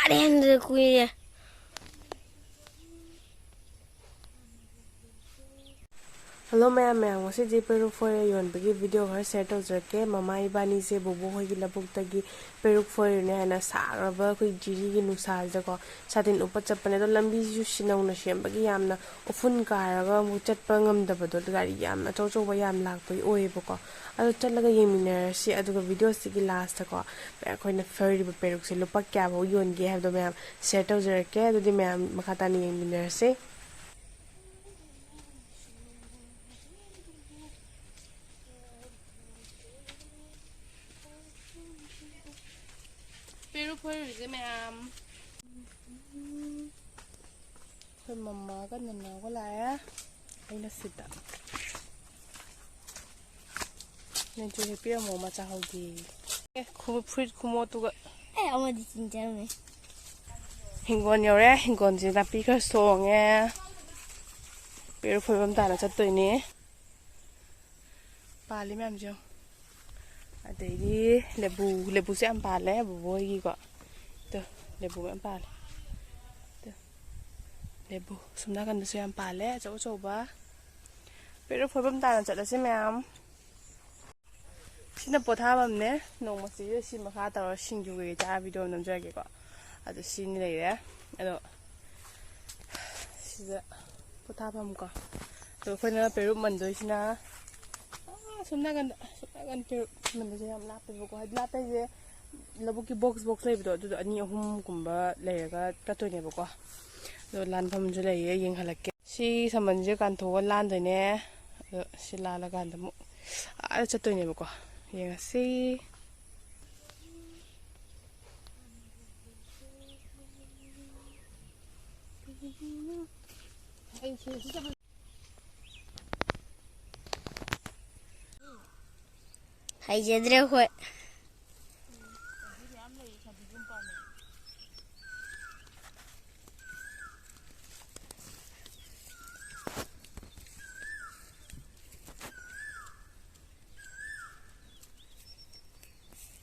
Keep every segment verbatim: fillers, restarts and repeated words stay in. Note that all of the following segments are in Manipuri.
ꯄꯦꯟꯗ꯭ꯔꯦ ꯀꯨꯏꯔꯦ꯫ ꯍꯜꯂꯣ ꯃꯌꯥꯝ, ꯃꯌꯥꯝ ꯉꯁꯤꯗꯤ ꯄꯦꯔꯨꯛ ꯐꯣꯏꯔ ꯌꯣꯟꯕꯒꯤ ꯚꯤꯗꯤꯑꯣ ꯈꯔ ꯁꯤꯌꯔ ꯇꯧꯖꯔꯛꯀꯦ꯫ ꯃꯃꯥ ꯏꯕꯥꯅꯤꯁꯦ ꯕꯣꯕꯣ ꯍꯣꯏꯒꯤ ꯂꯧꯕꯨꯛꯇꯒꯤ ꯄꯦꯔꯨꯛ ꯐꯣꯏꯔꯨꯅꯦ ꯍꯥꯏꯅ ꯁꯥꯈ꯭ꯔꯕ ꯑꯩꯈꯣꯏ ꯖꯤꯔꯤꯒꯤ ꯅꯨꯡꯁꯥꯁꯤꯗꯀꯣ ꯁꯥꯇꯤꯟ ꯎꯞꯄ ꯆꯠꯄꯅꯦ꯫ ꯑꯗꯣ ꯂꯝꯕꯤꯁꯤꯁꯨ ꯁꯤ ꯅꯧꯅ ꯁꯦꯝꯕꯒꯤ ꯌꯥꯝꯅ ꯎꯐꯨꯟ ꯀꯥꯔꯒ ꯑꯃꯨꯛ ꯆꯠꯄ ꯉꯝꯗꯕꯗꯣ, ꯒꯥꯔꯤ ꯌꯥꯝ ꯑꯆꯧ ꯑꯆꯧꯕ ꯌꯥꯝ ꯂꯥꯛꯄꯒꯤ ꯑꯣꯏꯌꯦꯕꯀꯣ꯫ ꯑꯗꯣ ꯆꯠꯂꯒ ꯌꯦꯡꯃꯤꯟꯅꯔꯁꯤ꯫ ꯑꯗꯨꯒ ꯚꯤꯗꯤꯑꯣꯁꯤꯒꯤ ꯂꯥꯁꯇꯀꯣ ꯑꯩꯈꯣꯏꯅ ꯐꯣꯏꯔꯤꯕ ꯄꯦꯔꯨꯛꯁꯦ ꯂꯨꯄꯥ ꯀꯌꯥꯐꯧ ꯌꯣꯟꯒꯦ ꯍꯥꯏꯕꯗꯣ ꯃꯌꯥꯝ ꯁꯤꯌꯔ ꯇꯧꯖꯔꯛꯀꯦ꯫ ꯑꯗꯨꯗꯤ ꯃꯌꯥꯝ ꯃꯈꯥ ꯇꯥꯅ ꯌꯦꯡꯃꯤꯟꯅꯔꯁꯤ꯫ ꯄꯦꯔꯨꯛ ꯐꯣꯏꯔꯨꯔꯤꯁꯦ ꯃꯌꯥꯝ꯫ ꯑꯩꯈꯣꯏ ꯃꯃꯥꯒ ꯅꯅꯥꯎꯒ ꯂꯥꯛꯑꯦ꯫ ꯑꯩꯅ ꯁꯤꯗ꯫ ꯅꯣꯏꯁꯨ ꯍꯦꯛꯄꯤꯔꯝꯃꯣ, ꯃꯆꯥ ꯍꯧꯗꯦ꯫ ꯑꯦ, ꯈꯨ-, ꯐꯨꯔꯤꯠ ꯈꯨꯃꯣꯠꯇꯨꯒ꯫ ꯑꯦ, ꯑꯃꯗꯤ ꯆꯤꯡꯖꯔꯝꯃꯦ꯫ ꯍꯤꯡꯒꯣꯜ ꯌꯧꯔꯦ꯫ ꯍꯤꯡꯒꯣꯜꯁꯦ ꯅꯥꯄꯤ ꯈꯔ ꯁꯣꯡꯉꯦ꯫ ꯄꯦꯔꯨꯛ ꯐꯣꯏꯕꯝ ꯇꯥꯅ ꯆꯠꯇꯣꯏꯅꯦ꯫ ꯄꯥꯜꯂꯤ ꯃꯌꯥꯝꯁꯦ ꯌꯦꯡꯉꯣ꯫ ꯑꯗꯩꯗꯤ ꯂꯦꯕꯨ, ꯂꯦꯕꯨꯁꯦ ꯌꯥꯝ ꯄꯥꯜꯂꯦ ꯕꯣꯕꯣ ꯍꯣꯏꯒꯤꯀꯣ꯫ ꯇꯨ, ꯂꯦꯕꯨ ꯃꯌꯥꯝ ꯄꯥꯜꯂꯦ꯫ ꯇꯨ, ꯂꯦꯕꯨ꯫ ꯁꯣꯝ ꯅꯥꯀꯟꯗꯁꯨ ꯌꯥꯝ ꯄꯥꯜꯂꯦ, ꯑꯆꯧ ꯑꯆꯧꯕ꯫ ꯄꯦꯔꯨꯛ ꯐꯣꯏꯕꯝ ꯇꯥꯅ ꯆꯠꯂꯁꯤ ꯃꯌꯥꯝ꯫ ꯁꯤꯅ ꯄꯣꯊꯥꯐꯝꯅꯦ꯫ ꯅꯣꯡꯃꯁꯤꯗ ꯁꯤ ꯃꯈꯥ ꯇꯧꯔ ꯁꯤꯡꯖꯨ ꯀꯩꯀꯩ ꯆꯥꯔ ꯚꯤꯗꯤꯑꯣ ꯑꯃ ꯅꯝꯖꯔꯛꯀꯦꯀꯣ꯫ ꯑꯗꯨ ꯁꯤꯅꯤ ꯂꯩꯔꯦ꯫ ꯑꯗꯣ ꯁꯤꯗ ꯄꯣꯊꯥꯐꯝ ꯀꯣ꯫ ꯑꯗꯣ ꯑꯩꯈꯣꯏꯅ ꯄꯦꯔꯨꯛ ꯃꯟꯗꯣꯏꯁꯤꯅ, ꯑꯥ, ꯁꯣꯝ ꯅꯥꯀꯟꯗ, ꯁꯣꯝ ꯅꯥꯀꯟ ꯄꯦꯔꯨꯛ ꯃꯟꯗꯣꯏꯁꯦ ꯌꯥꯝ ꯂꯥꯞꯄꯦꯕꯀꯣ꯫ ꯍꯥꯏꯗꯤ ꯂꯥꯞꯄ ꯍꯥꯏꯁꯦ ꯂꯧꯕꯨꯛꯀꯤ ꯕꯣꯛꯁ ꯕꯣꯛꯁ ꯂꯩꯕꯗꯣ, ꯑꯗꯨꯗꯣ ꯑꯅꯤ ꯑꯍꯨꯝꯒꯨꯝꯕ ꯂꯩꯔꯒ ꯆꯠꯇꯣꯏꯅꯦꯕꯀꯣ꯫ ꯑꯗꯣ ꯂꯥꯟꯐꯝꯁꯨ ꯂꯩꯌꯦ, ꯌꯦꯡꯍꯜꯂꯛꯀꯦ꯫ ꯁꯤ ꯁꯝꯕꯜꯁꯦ ꯀꯥꯟꯊꯣꯛꯑꯒ ꯂꯥꯟꯗꯣꯏꯅꯦ꯫ ꯑꯗꯣ ꯁꯤ ꯂꯥꯜꯂꯀꯥꯟꯗ ꯑꯃꯨꯛ ꯑꯥꯗ ꯆꯠꯇꯣꯏꯅꯦꯕꯀꯣ꯫ ꯌꯦꯡꯉꯁꯤ꯫ ꯍꯩꯖꯗ꯭ꯔꯦ ꯑꯩꯈꯣꯏ꯫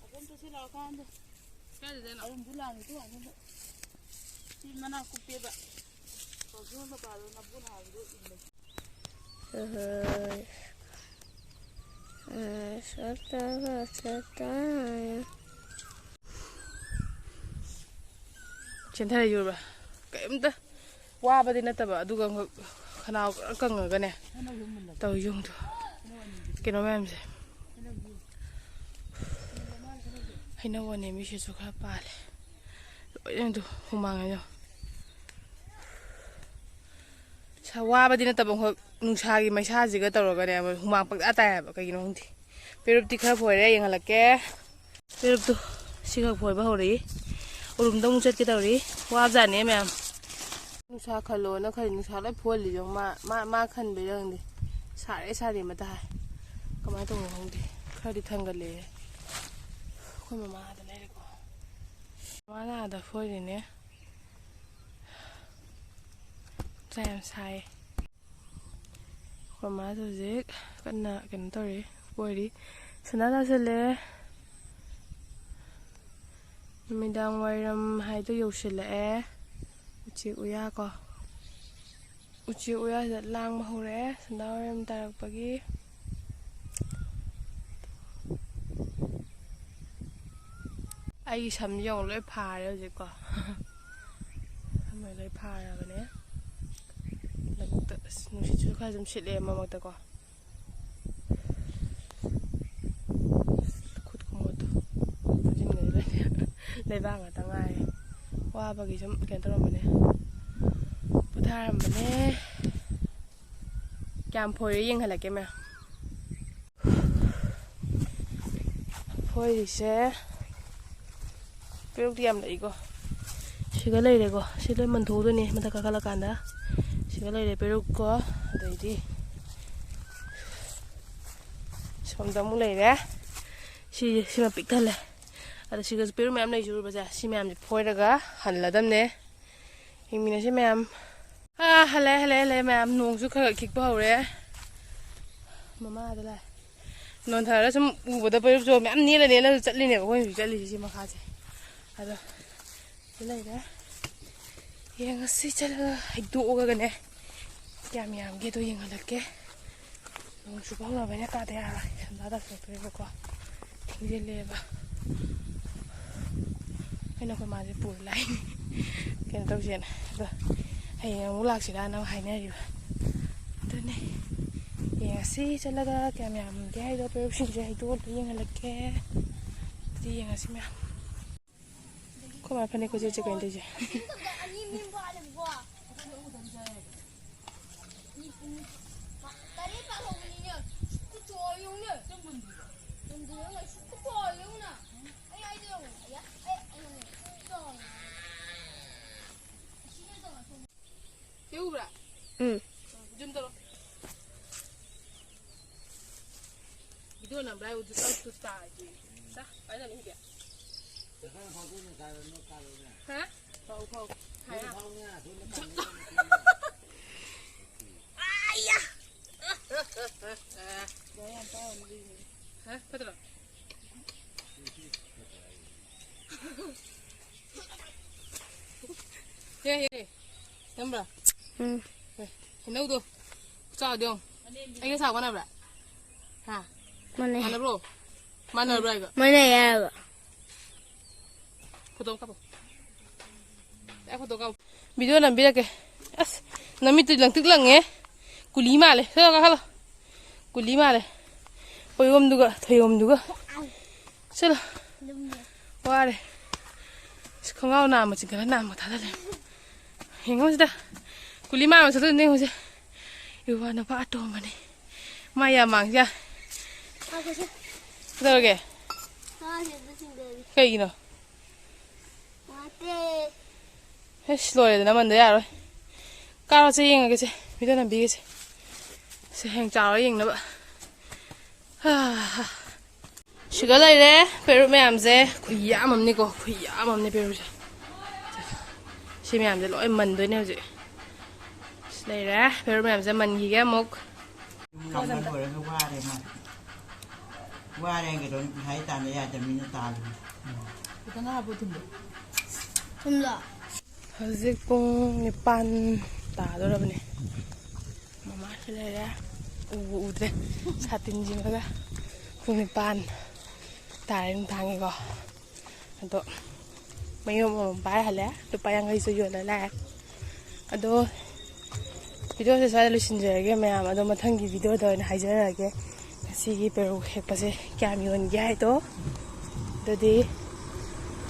ꯑꯗꯨꯝ ꯆꯠꯁꯤꯜꯂꯛꯑꯀꯥꯟꯗ꯫ ꯀꯥꯏꯗꯅꯣ? ꯑꯗꯨꯝꯁꯨ ꯂꯥꯡꯉꯤ ꯇꯨ ꯉꯥꯛꯇ꯫ ꯃꯅꯥ ꯀꯨꯞꯄꯦꯕ꯫ ꯄꯥꯎꯁꯦ ꯃꯄꯥꯗꯣ ꯅꯕꯨꯛ ꯅꯥꯕꯗꯣ ꯏꯟꯕ꯫ ꯆꯦꯟꯊꯔ ꯌꯨꯔꯕ? ꯀꯩꯝꯇ ꯋꯥꯕꯗꯤ ꯅꯠꯇꯕ, ꯑꯗꯨꯒ ꯈꯅꯥꯎ ꯈꯔ ꯀꯪꯉꯒꯅꯦ ꯇꯧ ꯌꯨꯝꯗꯣ꯫ ꯀꯩꯅꯣ ꯃꯌꯥꯝꯁꯦ꯫ ꯍꯩꯅꯧ ꯑꯅꯦꯝꯕꯤꯁꯤꯁꯨ ꯈꯔ ꯄꯥꯜꯂꯦ꯫ ꯂꯣꯏꯅ ꯑꯗꯨ ꯍꯨꯃꯥꯡ ꯍꯥꯏꯗꯣ꯫ ꯁ-, ꯋꯥꯕꯗꯤ ꯅꯠꯇꯕ, ꯍꯣꯏ, ꯅꯨꯡꯁꯥꯒꯤ ꯃꯩꯁꯥꯁꯤꯒ ꯇꯧꯔꯒꯅꯦ, ꯍꯨꯃꯥꯡ ꯄꯪꯇꯥ ꯇꯥꯏ ꯍꯥꯏꯕ, ꯀꯩꯒꯤꯅꯣ ꯈꯪꯗꯦ꯫ ꯄꯦꯔꯨꯛꯇꯤ ꯈꯔ ꯐꯣꯏꯔꯦ, ꯌꯦꯡꯍꯜꯂꯛꯀꯦ꯫ ꯄꯦꯔꯨꯛꯇꯨ ꯁꯤꯈꯛ ꯐꯣꯏꯕ ꯍꯧꯔꯛꯏ꯫ ꯎꯔꯨꯝꯗ ꯑꯃꯨꯛ ꯆꯠꯀꯦ ꯇꯧꯔꯤ꯫ ꯋꯥꯕꯖꯥꯠꯅꯦ ꯃꯌꯥꯝ꯫ ꯅꯨꯡꯁꯥ ꯈꯜꯂꯣꯅ ꯈꯜꯂꯤ, ꯅꯨꯡꯁꯥ ꯂꯣꯏ ꯐꯨꯍꯜꯂꯤ ꯌꯦꯡꯉꯣ꯫ ꯃꯥ, ꯃꯥ, ꯃꯥ ꯈꯟꯕꯩꯔ ꯈꯪꯗꯦ꯫ ꯁꯥꯔꯦ, ꯁꯥꯔꯦ ꯃꯇꯥ ꯍꯥꯏ꯫ ꯀꯃꯥꯏꯅ ꯇꯧꯕꯅꯣ ꯈꯪꯗꯦ꯫ ꯈꯔꯗꯤ ꯊꯥꯡꯒꯠꯂꯛꯑꯦ꯫ ꯑꯩꯈꯣꯏ ꯃꯃꯥ ꯑꯥꯗ ꯂꯩꯔꯦꯀꯣ꯫ ꯃꯃꯥꯅ ꯑꯥꯗ ꯐꯣꯏꯔꯤꯅꯦ꯫ ꯅꯨꯡꯁꯥ ꯌꯥꯝ ꯁꯥꯏꯌꯦ꯫ ꯑꯩꯈꯣꯏ ꯃꯥꯁꯨ ꯍꯧꯖꯤꯛ ꯀꯟꯅ ꯀꯩꯅꯣ ꯇꯧꯔꯤ, ꯐꯣꯏꯔꯤ꯫ ꯁꯟꯗꯥ ꯇꯥꯁꯜꯂꯛꯑꯦ꯫ ꯅꯨꯃꯤꯗꯥꯡ ꯋꯥꯏꯔꯝ ꯍꯥꯏꯗꯣ ꯌꯧꯁꯤꯜꯂꯛꯑꯦ꯫ ꯎꯆꯦꯛ ꯎꯌꯥ ꯀꯣ꯫ ꯎꯆꯦꯛ ꯎꯌꯥꯁꯤꯗ ꯂꯥꯡꯕ ꯍꯧꯔꯛꯑꯦ ꯁꯟꯗꯥ ꯋꯥꯏꯔꯝ ꯇꯥꯔꯛꯄꯒꯤ꯫ ꯑꯩꯒꯤ ꯁꯝꯁꯦ ꯌꯦꯡꯉꯣ, ꯂꯣꯏ ꯐꯥꯔꯦ ꯍꯧꯖꯤꯛꯀꯣ꯫ ꯁꯝ ꯂꯣꯏ ꯐꯥꯔꯕꯅꯦ꯫ ꯂꯧꯕꯨꯛꯇ ꯑꯁ, ꯅꯨꯡꯁꯤꯠꯁꯨ ꯈꯔ ꯑꯗꯨꯝ ꯁꯤꯠꯂꯦ ꯃꯔꯛ ꯃꯔꯛꯇꯀꯣ꯫ ꯈꯨꯠ ꯈꯨꯃꯨꯠꯇꯣ ꯈꯨꯖꯤꯟꯒꯁꯦ ꯂꯣꯏ ꯂꯩꯕꯥꯛ ꯉꯥꯛꯇ ꯉꯥꯏꯔꯦ꯫ ꯋꯥꯕꯒꯤ ꯁꯨꯝ ꯀꯩꯅꯣ ꯇꯧꯔꯝꯕꯅꯦ, ꯄꯣꯊꯥꯔꯝꯕꯅꯦ꯫ ꯀꯌꯥꯝ ꯐꯣꯏꯔꯦ ꯌꯦꯡꯍꯜꯂꯛꯀꯦ ꯃꯌꯥꯝ꯫ ꯐꯣꯏꯔꯤꯁꯦ ꯄꯦꯔꯨꯛꯇꯤ ꯌꯥꯝ ꯂꯩꯀꯣ꯫ ꯁꯤꯒ ꯂꯩꯔꯦꯀꯣ꯫ ꯁꯤ ꯂꯣꯏ ꯃꯟꯊꯣꯛꯎꯗꯣꯏꯅꯦ ꯃꯊꯛ ꯀꯥꯈꯠꯂꯀꯥꯟꯗ꯫ ꯁꯤꯒ ꯂꯩꯔꯦ ꯄꯦꯔꯨꯛꯀꯣ꯫ ꯑꯗꯩꯗꯤ ꯁꯣꯝꯗ ꯑꯃꯨꯛ ꯂꯩꯔꯦ꯫ ꯁꯤ, ꯁꯤꯃ ꯄꯤꯛ ꯊꯜꯂꯦ꯫ ꯑꯗꯣ ꯁꯤꯒꯁꯨ ꯄꯦꯔꯨꯛ ꯃꯌꯥꯝ ꯂꯩꯖꯔꯨꯕꯁꯦ, ꯁꯤ ꯃꯌꯥꯝꯁꯦ ꯐꯣꯏꯔꯒ ꯍꯜꯂꯗꯝꯅꯦ꯫ ꯌꯦꯡꯃꯤꯟꯅꯁꯤ ꯃꯌꯥꯝ꯫ ꯑꯥ, ꯍꯜꯂꯛꯑꯦ, ꯍꯜꯂꯛꯑꯦ, ꯍꯜꯂꯛꯑꯦ ꯃꯌꯥꯝ꯫ ꯅꯣꯡꯁꯨ ꯈꯔ ꯈꯔ ꯈꯤꯛꯄ ꯍꯧꯔꯦ꯫ ꯃꯃꯥꯗ ꯂꯥꯛꯑꯦ꯫ ꯅꯣꯟꯊꯔꯒ ꯁꯨꯝ ꯎꯕꯗ ꯄꯦꯔꯨꯛꯁꯨ ꯃꯌꯥꯝ ꯅꯦꯜꯂ ꯅꯦꯜꯂ ꯆꯠꯂꯤꯅꯦꯕ ꯑꯩꯈꯣꯏꯅ ꯍꯧꯖꯤꯛ ꯆꯠꯂꯤꯁꯤ ꯁꯤ ꯃꯈꯥꯁꯦ꯫ ꯑꯗꯣ ꯁꯤ ꯂꯩꯔꯦ꯫ ꯌꯦꯡꯉꯁꯤ, ꯆꯠꯂꯒ ꯍꯩꯗꯣꯛꯑꯒꯅꯦ ꯀꯌꯥꯝ ꯌꯥꯝꯒꯦꯗꯣ ꯌꯦꯡꯍꯜꯂꯛꯀꯦ꯫ ꯅꯣꯡ ꯆꯨꯕ ꯍꯧꯔꯕꯅꯤꯅ ꯀꯥꯗ ꯌꯥꯔꯣꯏ, ꯁꯟꯗꯥ ꯇꯥꯁꯜꯂꯛꯇꯣꯔꯦꯕꯀꯣ꯫ ꯊꯦꯡꯖꯤꯜꯂꯦꯕ꯫ ꯑꯩꯅ ꯑꯩꯈꯣꯏ ꯃꯥꯁꯦ ꯄꯨꯔ ꯂꯥꯛꯏꯅꯤ ꯀꯩꯅꯣ ꯇꯧꯁꯦꯅ꯫ ꯑꯗꯣ ꯍꯌꯦꯡ ꯑꯃꯨꯛ ꯂꯥꯛꯁꯤꯔꯥꯅ ꯑꯃꯨꯛ ꯍꯥꯏꯅꯔꯤꯕ꯫ ꯑꯗꯨꯅꯦ꯫ ꯌꯦꯡꯉꯁꯤ ꯆꯠꯂꯒ ꯀꯌꯥꯝ ꯌꯥꯝꯒꯦ ꯍꯥꯏꯗꯣ, ꯄꯦꯔꯨꯛꯁꯤꯡꯁꯦ ꯍꯩꯗꯣꯛꯑꯒ ꯌꯦꯡꯍꯜꯂꯛꯀꯦ꯫ ꯑꯗꯨꯗꯤ ꯌꯦꯡꯉꯁꯤ ꯃꯌꯥꯝ꯫ ꯑꯩꯈꯣꯏ ꯃꯥ ꯐꯅꯦꯛ ꯈꯨꯠꯁꯦꯠꯁꯦ ꯀꯩꯅꯣ ꯇꯧꯔꯤꯁꯦ? ꯍꯦꯛ ꯎꯕ꯭ꯔꯥ? ꯎꯝ꯫ ꯖꯨꯝ ꯇꯧꯔꯣ꯫ ꯚꯤꯗꯤꯑꯣ ꯅꯝꯕ꯭ꯔꯥ ꯍꯥꯏꯕꯨ ꯖꯨꯝ ꯇꯧ ꯇꯥꯔꯗꯤ꯫ ꯁꯥ, ꯀꯥꯏꯗ ꯂꯩꯒꯦ? ꯍꯥ? ꯐꯥꯎ, ꯐꯥꯎ꯫ ꯍꯥꯏꯔꯣ꯫ ꯑꯥꯏꯌꯥ! ꯍꯥ? ꯐꯠꯇ꯭ꯔꯣ? ꯍꯦ, ꯍꯦ, ꯍꯦ꯫ ꯅꯝꯕ꯭ꯔꯥ? ꯎꯝ꯫ ꯍꯦ, ꯍꯩꯅꯧꯗꯣ꯫ ꯆꯥꯎꯗꯣ ꯌꯦꯡꯉꯣ꯫ ꯑꯩꯒ ꯁꯥꯕ ꯃꯥꯟꯅꯕ꯭ꯔꯥ? ꯍꯥ? ꯃꯥꯟꯅꯩ꯫ ꯃꯥꯟꯅꯕ꯭ꯔꯣ? ꯃꯥꯟꯅꯕ꯭ꯔꯥ ꯍꯥꯏꯕ? ꯃꯥꯟꯅꯩ ꯍꯥꯏꯕ꯫ ꯐꯣꯇꯣ ꯑꯃ ꯀꯥꯞꯄꯣ꯫ ꯑꯦ, ꯐꯣꯇꯣ ꯀꯥꯞꯄꯣ꯫ ꯚꯤꯗꯤꯑꯣ ꯅꯝꯕꯤꯔꯛꯀꯦ꯫ ꯑꯁ, ꯅꯃꯤꯠꯇꯨ ꯂꯪꯇ꯭ꯔꯤꯛ ꯂꯪꯉꯦ꯫ ꯀꯨꯂꯤ ꯃꯥꯜꯂꯦ꯫ ꯆꯠꯂꯣ, ꯀꯥꯈꯠꯂꯣ꯫ ꯀꯨꯂꯤ ꯃꯥꯜꯂꯦ꯫ ꯄꯣꯏꯌꯣꯝꯗꯨꯒ ꯊꯣꯏꯌꯣꯝꯗꯨꯒ꯫ ꯆꯠꯂꯣ꯫ ꯋꯥꯔꯦ꯫ ꯑꯁ, ꯈꯣꯡꯒ꯭ꯔꯥꯎ ꯅꯥꯝꯃ ꯆꯤꯡꯈꯠꯂ ꯅꯥꯝꯃ ꯊꯥꯗ ꯂꯩ꯫ ꯌꯦꯡꯉꯣ ꯁꯤꯗ꯫ ꯀꯨꯂꯤ ꯃꯥꯟꯕ ꯆꯠꯇꯣꯏꯅꯦ ꯍꯧꯖꯤꯛ꯫ ꯏꯋꯥ ꯅꯨꯄꯥ ꯑꯇꯣꯝꯕꯅꯤ꯫ ꯃꯥ ꯌꯥꯝ ꯃꯥꯡꯁꯤꯌꯥ꯫ ꯉꯥꯏꯈꯣꯁꯦ꯫ ꯀꯩꯗꯧꯔꯒꯦ? ꯉꯥꯁꯦ ꯑꯝꯇ ꯆꯤꯡꯊꯔꯤ꯫ ꯀꯩꯒꯤꯅꯣ? ꯅꯨꯡꯉꯥꯏꯇꯦ꯫ ꯑꯁ, ꯂꯣꯏꯔꯦꯗꯅ, ꯃꯟꯗ ꯌꯥꯔꯣꯏ꯫ ꯀꯥꯔꯣꯁꯦ, ꯌꯦꯡꯉꯒꯦꯁꯦ, ꯚꯤꯗꯤꯑꯣ ꯅꯝꯕꯤꯒꯦꯁꯦ꯫ ꯁꯦ, ꯍꯌꯦꯡ ꯆꯥꯎꯔ ꯌꯦꯡꯅꯕ꯫ ꯍꯥ, ꯍꯥ꯫ ꯁꯤꯗ ꯂꯩꯔꯦ ꯄꯦꯔꯨꯛ ꯃꯌꯥꯝꯁꯦ꯫ ꯈꯨꯌꯥꯝ ꯑꯃꯅꯤꯀꯣ, ꯈꯨꯌꯥꯝ ꯑꯃꯅꯤ ꯄꯦꯔꯨꯛꯁꯦ꯫ ꯁꯤ ꯃꯌꯥꯝꯁꯦ ꯂꯣꯏ ꯃꯟꯗꯣꯏꯅꯦ ꯍꯧꯖꯤꯛ꯫ ꯁꯤ ꯂꯩꯔꯦ, ꯄꯦꯔꯨꯛ ꯃꯌꯥꯝꯁꯦ ꯃꯟꯈꯤꯒꯦ ꯑꯃꯨꯛ꯫ ꯇꯝꯕ ꯂꯣꯏꯔꯒ ꯋꯥꯔꯦ ꯃꯥ꯫ ꯋꯥꯔꯦ ꯍꯥꯏꯒꯗ꯭ꯔꯣ? ꯄꯩꯁꯥ ꯇꯥꯟꯕ ꯌꯥꯗꯕꯅꯤꯅ ꯇꯥꯜꯂꯤꯅꯤ꯫ ꯈꯤꯇꯪ ꯍꯥꯞꯄꯣ ꯊꯨꯝꯗꯣ꯫ ꯊꯨꯝꯂꯣ? ꯍꯧꯖꯤꯛ ꯄꯨꯡ ꯅꯤꯄꯥꯟ ꯇꯥꯗꯣꯔꯕꯅꯦ꯫ ꯃꯃꯥꯁꯨ ꯂꯩꯔꯦ, ꯎꯕꯨ ꯎꯗ꯭ꯔꯦ꯫ ꯁꯥꯇꯤꯟꯁꯤꯃꯒ ꯄꯨꯡ ꯅꯤꯄꯥꯟ ꯇꯥꯔꯦ ꯅꯨꯡꯗꯥꯡꯒꯤꯀꯣ꯫ ꯑꯗꯣ ꯃꯌꯨꯝ ꯑꯃꯃꯝ ꯄꯥꯏꯔ ꯍꯜꯂꯦ꯫ ꯂꯨꯄꯥ ꯌꯥꯡꯈꯩꯁꯨ ꯌꯣꯜꯂ ꯂꯥꯛꯑꯦ꯫ ꯑꯗꯣ ꯚꯤꯗꯤꯑꯣꯁꯦ ꯁ꯭ꯋꯥꯏꯗ ꯂꯣꯏꯁꯤꯟꯖꯔꯒꯦ ꯃꯌꯥꯝ꯫ ꯑꯗꯣ ꯃꯊꯪꯒꯤ ꯚꯤꯗꯤꯑꯣꯗ ꯑꯣꯏꯅ ꯍꯥꯏꯖꯔꯛꯑꯒꯦ ꯉꯁꯤꯒꯤ ꯄꯦꯔꯨꯛ ꯍꯦꯛꯄꯁꯦ ꯀꯌꯥꯝ ꯌꯣꯟꯒꯦ ꯍꯥꯏꯗꯣ꯫ ꯑꯗꯨꯗꯤ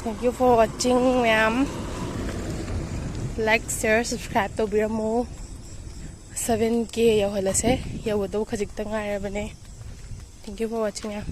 thank you for watching ꯃꯌꯥꯝ꯫ Like, share, subscribe ꯇꯧꯕꯤꯔꯝꯃꯨ꯫ Seven K ꯌꯧꯍꯜꯂꯁꯦ꯫ ꯌꯧꯒꯗꯧꯕ ꯈꯖꯤꯛꯇ ꯉꯥꯏꯔꯕꯅꯦ꯫ Thank you for watching ꯃꯌꯥꯝ꯫